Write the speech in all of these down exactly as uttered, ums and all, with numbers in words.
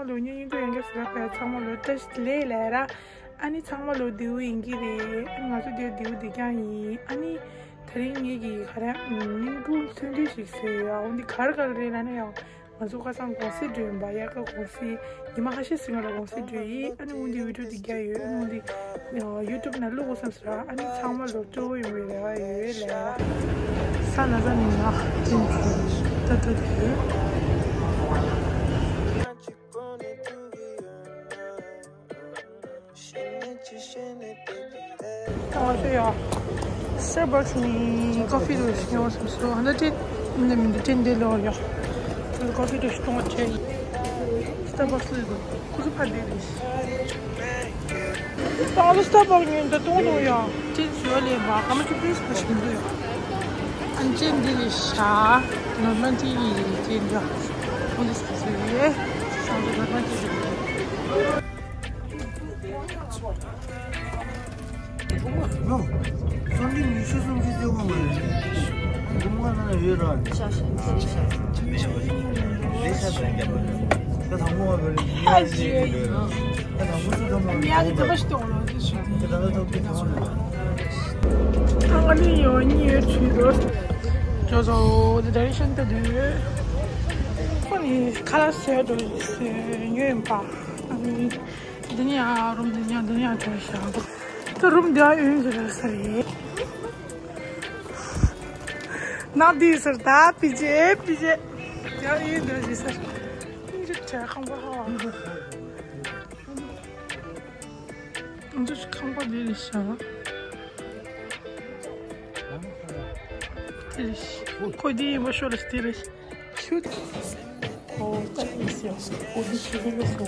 ལོ་ཉིན་ཡིན་དུ་ཡང་ག་ཟེར་བས་ཚང་མ་ལོ་བཀྲ་ཤིས་བདེ་ལེགས་ལབ་ར། ཨ་ནི་ཚང་མ་ལོ་བདེ་བོ་ཡིན་གྱི་རེད། ཨ་ནི་ང་ཚོ་བདེ་བོ་བདེ་བོ་བདེ་རྐྱང་ཡིན། ཨ་ནི་དེ་རིང་ངེད་ཀྱི་ག་རེ་སྙིང་ཁུང་མཚོན་དུས་ཤིག་ཟེར་ཡོད། ཨ་འོ་འདི་ག་རེ་ག་རེ་རེད་ལབ་ན་ཡང་། ང་ཚོ་ཁ་སང་དགོང་ཟས་འགྲོ་ཡིན་པ། དབྱར་ཁ་དགོང་ཟས། ཉི་མ་ཁ་ཤས་ཟིན་ལ་དགོང་ཟས་འགྲོ་ཡིན། ཨ་ནི་འོ་འདི་བི་ཌིའོ་འདི་རྒྱག་ཡོད། ཨ་ནི་འོ་འདི་ཡུ་ཊུབ་ནང་བླུག་དགོས་བསམ་སོང་། ཨ་ནི་ཚང་མ་ལོ་སྤྲོ་བོ་ཡོང་བའི་རེ་བ་ཡོད་ལ། ས་ན་ས་ནི་ང་ཅན་ད་ད་དུ། ང་ཚོ་ཡང་Starbucks་ནས་ཀོ་ཕི་དེ་ཞིག་ཉོ་བར་སོང་། ཨ་ནི་དེ་འདི་མི་འདི་དྲན་དེ་ལོར་ཡོད། ཀོ་ཕི་དེ་ཞིག་གཏོང་བ་བྱས། Starbucks་ལ་ཁོ་ཚོ་ཕར་བསྡད་རེད། ད་ང་ཚོ་Starbucks་ཉོས་འདི་གཏོང་གཏོང་ཡོད། ཅན་ཞུ་བ་ལས་མ་ཀ་མ་ཅི་པི་རིས་ཁ་ཞིག་འདུག་ཡོད། ཨ་ནི་ཅན་འདི་རེད་ཤག་ནོར་མན་ཊི་ཡི་ཅན་འདི་ཡོད། ཁོང་འདི་ས་ཟེར་ཡོད། ང་ཚོ་ནོར་མན་ཊི་ཞིག་འདུག་ཡོད། སོན་འབྲི་ཉི་ཤུ་སུམ་ཅུ་བརྩེགས་པ་མ་རེད། སྒོར་མོ་ནང་ཡོད་ར། ཤ་ཤ་ཤ་ཤ། ལས་ཤ་ཚ་རྒྱབ་པ་རེད། ད་དང་པོ་བ་བེ་རེད། ཨ་ཇེ། ད་དང་པོ་སུ་ཐོབ་མ་རེད། ཉག་གི་ཐོབ་པ་ཞིག་གཏོང་ལོ་དེ་ཞུ་དེ། ད་ད་ཐོབ་ཀྱི་ཐོབ་རེད། ཨ་ང་ནི་ཡོད་གཉིས་ཡོད་ཆུ་རོ། ཇོ་ཇོ་དེ་ཌ་རེག་ཤན་ད་དུས། ཁོ་ནི་ཁ་ལག་ཟས་འགྲོ་ཉོས་ཡིན་པ། ཨ་ནི། འདི་ནས་ཡང་རུམ་འདི་ནས་ཡང་འདི་ནས་ཡང་བྲོས་ཤག་ད་རུམ་འདི་ཡང་ཡོད་ཟེར་ས་རེད། ནག་འདི་ཟེར་ད་པི་ཅེ་པི་ཅེ། འདི་ཡང་ཡོད་འདི་ཟེར་ས། ཁྱིམ་གྱི་གྲས་ཁང་པ་ཧ་བ། ང་ཚོ་ཁང་པ་འདི་རེད་ཤག་དེ་རེད། ཁོ་འདི་ཡིན་པ་ཤོ་ལ་དེ་རེད། ཁྱོད། ཨོ་ཀ་ལི་མི་སི་ཡོ། ཨོ་འདི་ཁྱོད་ལ་སོ།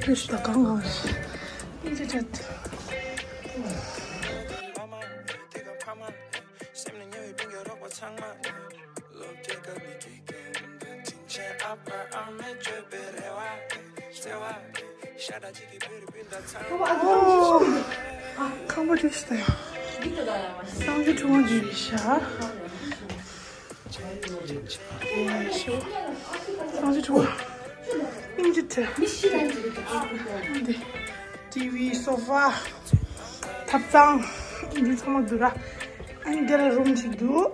ཕུ་ཤི་ད་གང་གང་ཞིག་ཨིན་ཇི་ཅད། ཁང་པ་དེ་ཤི་ད་ཡ། གསང་སྤྱོད་ཁྲི་དབང་གི་རེད་ཤག་གསང་སྤྱོད་ཁྲི་དབང་སྙིང་རྗེ་ཆེ། འདི་ཊི་ཝི་སོ་ཕ་ཐབ་ཚང་འདི་ཚང་མ་འདུག་ར། ཨ་ནི་འདི་ལ་རུམ་ཞིག་འདུག་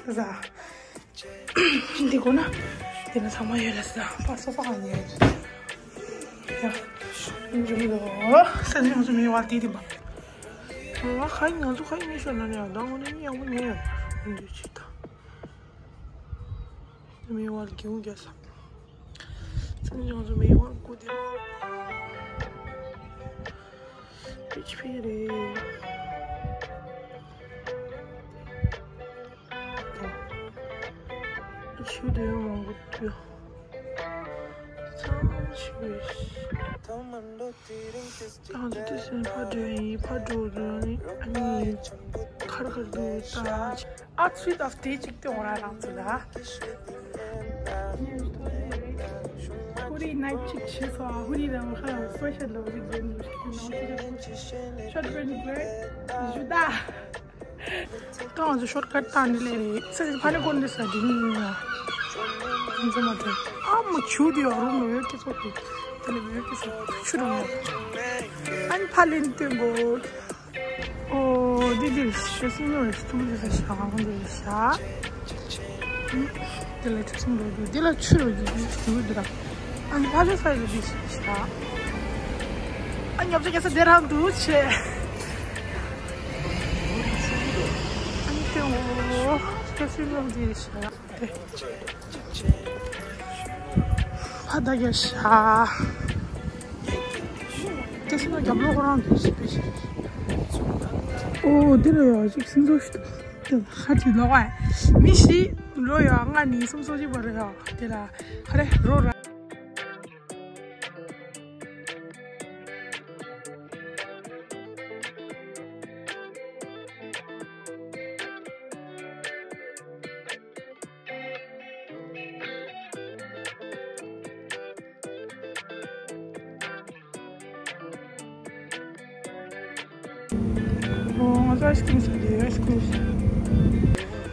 ཟ། འདི་གོ་ན། འདི་ན་ཚང་མ་ཡོད་ལ་ཟ། པ་སོ་ཕ་གང་ཡོད། ཡ། འཇུག་ལོ། ས་ནི་ང་ཚོ་མི་བ་དེ་དེ་མ། ང་ཁ་ཡིན་ང་ཚོ་ཁ་ཡིན་ཤོད་ན་ནི་ཡང་ད་ངོ་ནི་ཡག་པོ་ཉོས་ཡོད། འདི་ཆི་ད། མི་བ་གེའུ་རྒྱ་ས། ས་ནི་ང་ཚོ་མི་བ་ཀུ་དེ། ཨེཆ་པི་རེད། ཆུ་དེ་མང་པོ་འདུག་ཚང་མ་ཆུ་རེད། ད་ང་ཚོ་དེ་སེམས་ཕར་འགྲོ་ཡིན་ཕར་འགྲོ་དགོས་ནི་ཨ་ནི་ཁར་ཁར་འདུག་ད། Outfit of the day ཅིག་སྟོན་ར་རང་ཚོ་ལ། ཧུ་རི་ནའི་ཊི་ཅིག་བྱས་སོང་ཨ། ཧུ་རི་ར་བ་ཧ་སོ་ཤལ་ལོ་རིག་རྒྱན་ནོ་ཤོར་པན་གླེར་ཞུ་ད། ད་ང་ཚོ་ཤོར་ཀཊ་བཏང་ནི་ལས་རེད། ཚེ་ཕ་ནི་ཀོན་འདི་ས་འདི་ནི་ཡིན་ཡ། ང་ཚོ་མ་འགྲོ། ཨ་མ་ཆུ་དེ་ཡོག་རུ་མི་ཡོད་ཀི་སོ་ཀི། དེ་ལས་མི་ཡོད་ཀི་སོ་ཆུ་རུ་མི་ཡོད། ཨ་ནི་ཕ་ལེན་སྟོན་དགོས། ཨོ་འདི་འདི་ཤ་སིང་ནོ་རེད། ཐུག་འདི་ས་ཤ་གང་འདི་རེད་ཤ། འདི་ལ་ཆུ་སིང་འགྲོ་རྒྱུ་འདི་ལ་ཆུ་རུ་རྒྱུ་འདི་ར། ཨ་ནི་ཕ་ལེན་ས་རུ་འདི་ཤ། ཨ་ཉོབ་ཆ་རྒྱ་ས་དེ་རང་འདུག་ཆེ། ཨ་ནི་ཏེ་འོ་ཤ་སིང་ནོ་འདི་རེད་ཤ། ཕ་ད་རྒྱ་ཤ། དེ་སུ་ན་རྒྱབ་ལོགས་ཁོ་རང་དུ་ཞིག་པའི་ཞིག་ཨོ་དེ་ལ་ཡོད་ཅིག་སིང་སོ་ཞིག་ཏུ་ཧ་ཅིག་ལོག་ཨ། མི་ཞིག་ལོ་ཡོད་ལྔ་ནི་སུམ་སོ་ཅིག་བར་ཡོད་དེ་ལ་ཧ་རེ་རོ་ར། ཨོ་ང་ཚོ་ཨའི་སི་ཀྲིམ་ཟ་གི་ཡོད། ཨའི་སི་ཀྲིམ་ཟ།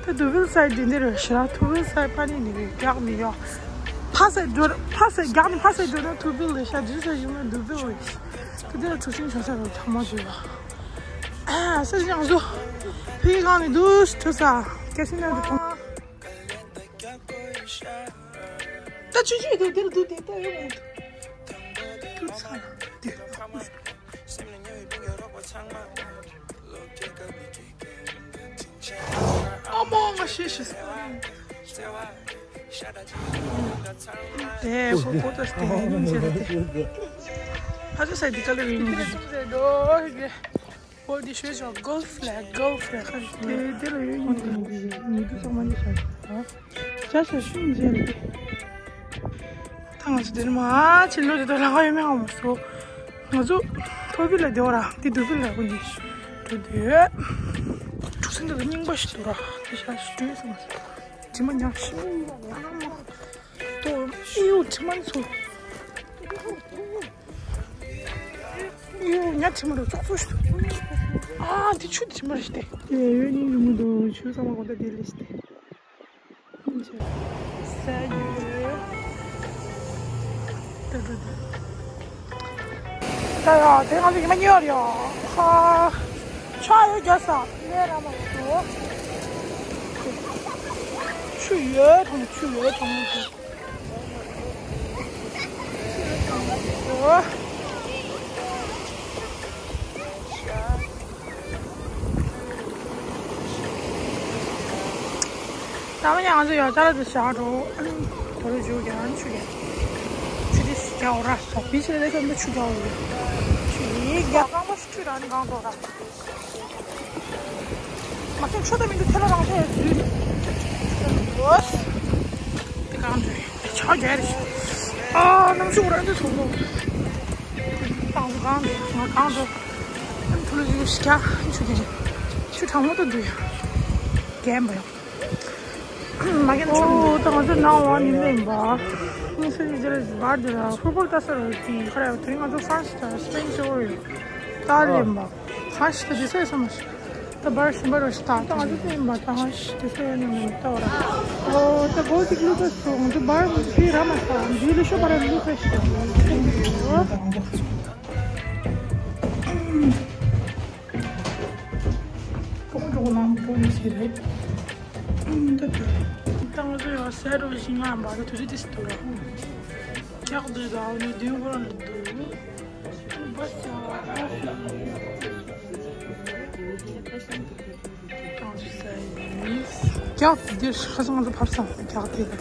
ད་དུ་བིལ་སའི་འདི་འདི་རེད་ཤག་དུ་བིལ་སའི་ཕ་ནི་ནི་རེད། རྒྱག་ནི་ཡོད། ཕ་སའི་འགྲོ་ཕ་སའི་རྒྱག་ནི་ཕ་སའི་འགྲོ་ན་དུ་བིལ་རེད་ཤག་འདི་སའི་ཡོང་ན་དུ་བིལ་རེད། ད་དེ་ལ་ཐུགས་སེམས་བྱང་ས་རེད། ཚང་མ་བརྗོད་ལ། ཨ་སའི་ཡང་བཟོ་ཕི་གང་ནི་དུ་ཐུ་ས་ཀེ་སི་ན་དུ་ཐོང་། ད་ཆུ་ཆུ་དེ་དེར་དུ་དེ་ལྟ་ཡོད་མོད། དུ་ཚ་དེ། ཨ་མ་ང་ཤེས་ཤེས། དེ་ཁོ་ཁོ་ཏོ་སྟེ་ཡིན་ཟེར་ཏེ། ཧ་ཅང་ས་དེ་ག་ལ་རིང་། འོ་དེ་ཤོད་ཅོག་གོལ་ཕི་ལེག་གོལ་ཕི་ལེག་ཧ་ཅང་དེ་དེ་ལ་ཡོད་ཡིན་དེ་ཉི་དུ་ཚང་མ་ནི་ཤ་ཤ་ཤ་ཤུན་མཇལ་ཏེ། ད་ང་ཚོ་དེ་ནི་མ་ཕྱིན་ལོ་དེ་དག་ལ་ང་ཡོད་མེད་ཧ་མ་སོ། ང་ཚོ་ཐོ་བི་ལ་དེ་བ་ར་དེ་དུ་བི་ལ་ཁོ་ནི་འགྲོ་དུས། འཁྲུག་སེམས་དེ་ལ་རྙིང་པ་ཞིག་འདུག་ར་དེ་ཤ་ཞིག་འགྲོ་ཡོད་ས་མ་སོ། དྲི་མ་ཉག་ཤི་མ་ཡོད་ཡ་མ། ཏོ་ཨིའུ་དྲི་མ་ཚོ། ཨིའུ་ཉ་དྲི་མ་རུ་ཙོག་ཙོག་ཞིག་འདུག་ཨ་དེ་ཆུ་དྲི་མ་རེད་ཤི་སྟེ། དེ་ཡོད་སྙིང་རུ་མི་འདུག་ཆུ་ཚང་མ་གོ་ད་དེ་ལས་ཤི་སྟེ། ས་ཡོད། ད་ད་ད། ད་ཡ་དེ་ང་ཚོ་ཉི་མ་གཉིས་ཡོད་རེད་ཡ། ཧ། ཆ་ཡོད་རྒྱ་ས་ལས་ར་མ་སོ། ཆུ་ཡོད་དང་ཆུ་ཡོད་དང་། ད་མ་ཡང་ང་ཚོ་ཡོད་ཙང་ལ་དུ་བཞག་འགྲོ། ཨ་ནི་དོ་རུ་འཇུག་ཀྱང་ཆུ་རྒྱག་ཆུ་དེ་རྒྱག་འོ་ར་སོག་པི་ཆེ་ལེ་ཁམ་དུ་ཆུ་རྒྱག་འོ་ར། ཆུ་ཡིས་རྒྱག་གང་པོ་ཆུ་ར་ནི་གང་འགྲོ་ར། མ་ཁྱོད་ཆུ་དང་མི་འདུག་ཐལ་རང་ཆ་ཡོད་དུས། ཡོས། དེ་གང་འདྲ་དེ་ཆ་རྒྱག་རེ་ཞིག་ཨ་ནམ་ཆུ་ར་འདི་ཚོགས་འདུག་ཏང་གང་འདུག་ང་གང་འདུག་ཨ་ཐུ་ལུ་ཡུ་ཤི་ཀ་ཆུ་དེ་ཆུ་གྲང་མོ་དུ་འདུག་ཡ། རྒན་པ་ཡོང་། མ་རྒན་ཆུ་འདུག་ད་ང་ཚོ་ནང་འོང་ནི་ལེན་པ། ང་ཚོ་ཡི་ཟེར་བར་དུ་ལ་ཧུར་པོ་ལྟ་ས་རུ་དེ་ཁ་ར་དེ་ང་ཚོ་ཧྥ་རན་སི་དང་སི་པེན་ཆེ་བོ་ཡོད། ད་ལེན་པ། ཧ་ཤི་ད་དེ་ཚོ་ཡོད་ས་མ་ཤི། ད་བར་ཤིན་པར་བ་ཤི་ད་ད་ང་ཚོ་ཚོ་ཡིན་པ་ད་ཧ་ཤི་དེ་ཚོ་ཡོད་ནི་མིན་ད་བ་ར། ཨོ་ད་གོ་ཅིག་ལུག་ས་སོ་ང་ཚོ་བར་མ་ཚོ་ར་མ་ས་འདི་ལུ་ཤོ་བ་ར་ལུག་ས་ཤི་ད། ཀོང་ཀྲོག་ནང་པོ་ཡོད་ས་རེད། ད་ད་ད་ང་ཚོ་ཡོད་ས་རུ་ཞིང་ང་བ་ད་དུ་རི་དེ་སི་ཏོ་ར། ཀྱག་དུ་ད་ནི་དུས་འཁོར་ལ་དུ། ཀྱག་དེ་ཁ་སང་ང་ཚོ་ཕར་སོང་ཀྱག་དེ་ལ་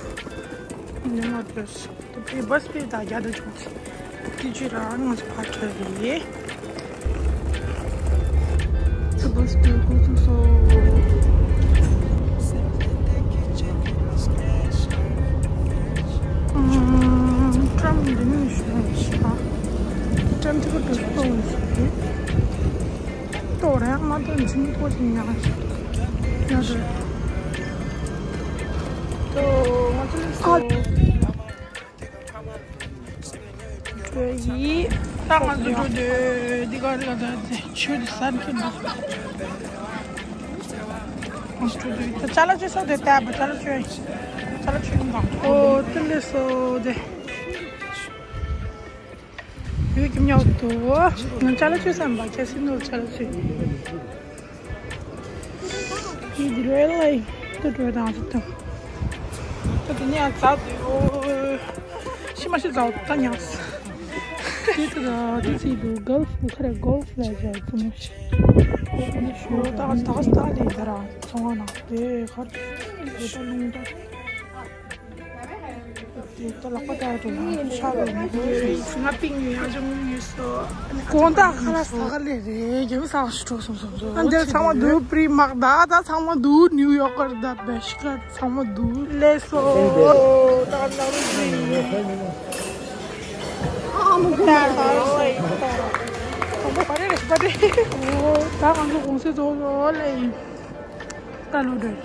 ཉི་མ་དེ་དེ་བས་པས་ད་རྒྱ་དུ་བྱུང་ཚེ་དེ་ཅི་རང་ང་ཚོ་ཕར་ཁྱོད་རེད། ཚེ་བས་པས་ཀོ་ཚུགས་སོ། ཀྲམ་འདི་ནས་ཞུ་ཞིག་ཨ། ཀྲམ་ཐིག་ག་འགྲོ་ཞིག་གཏོང་ཞིག་རེད། ཏོ་ར་ཡང་མ་ཏོ་འཇིམ་པོ་ཞིག་ཉག་ཞིག་ཉག་རེད། ཏོ་ང་ཚོ་ཨ། ཡིས་ད་ང་ཚོ་འགྲོ་འདོད་འདི་ག་རེ་ག་ད་ཆོས་འདི་ས་འཁྱེར་འདུག་ང་ཚོ་འགྲོ་འདོད་ད་ཅ་ལག་ཅི་ས་འདོད་ད་བ་ཅ་ལག་ཅི་ཅ་ལག་ཅི་འདང་ཨོ་ཏི་ལེ་སོ་དེ། ཡོད་ཀྱི་མྱོག་ཏུ། ང་ཅ་ལག་ཆོས་བསམ་པ་ཁྱེད་སྲིད་ནོར་ཅ་ལག་ཆོས། ཡིད་རེ་ལ་ཡིད་དུ་འགྲོ་དང་ཅི་དང་། ད་དེ་ནས་ཡང་ཛ་དུ་ཡོད། ཤི་མ་ཤི་ཛ་ད་ཉག་ས། དེ་ད་དེ་ཚིག་དུ་གོལ་ཕུ་ཁ་ར་གོལ་ཕུ་ལ་ཇ་ཙུ་མོ་ཤི། ད་ད་ད་ལས་ད་ར་ཚོང་བ་ན་དེ་ཁར་དེ་ད་ལུང་ད། དེ་ལྟ་ལག་པ་བཏགས་འདུག་ན་ཆགས་པའི་མི་དགོས་རེད། ང་པིང་ཡོད་ཡང་ཅུང་ཡོད་སོ། དགོང་དག་ཁ་ལག་ཟ་ག་ལེ་རེད། རྒྱ་མི་ཟ་ཞིག་འགྲོ་སོང་སོང་སོང་། ཨ་འདིར་ཚང་མ་འདུག་པྲི་མག་ད་ད་ཚང་མ་འདུག་ནིའུ་ཡོག་གར་ད་བེ་ཤི་ཀར་ཚང་མ་འདུག་ལེ་སོ། ད་ན་རུ་ཟིན་ཡོད། ཨ་མོ་གུ་མ་ད་རེ་རེ་པ་རེ། ད་ང་ཚོ་གུང་སེང་རྫོགས་ཡོད་ལེ་ཡིན། ད་ལོ་འདྲ།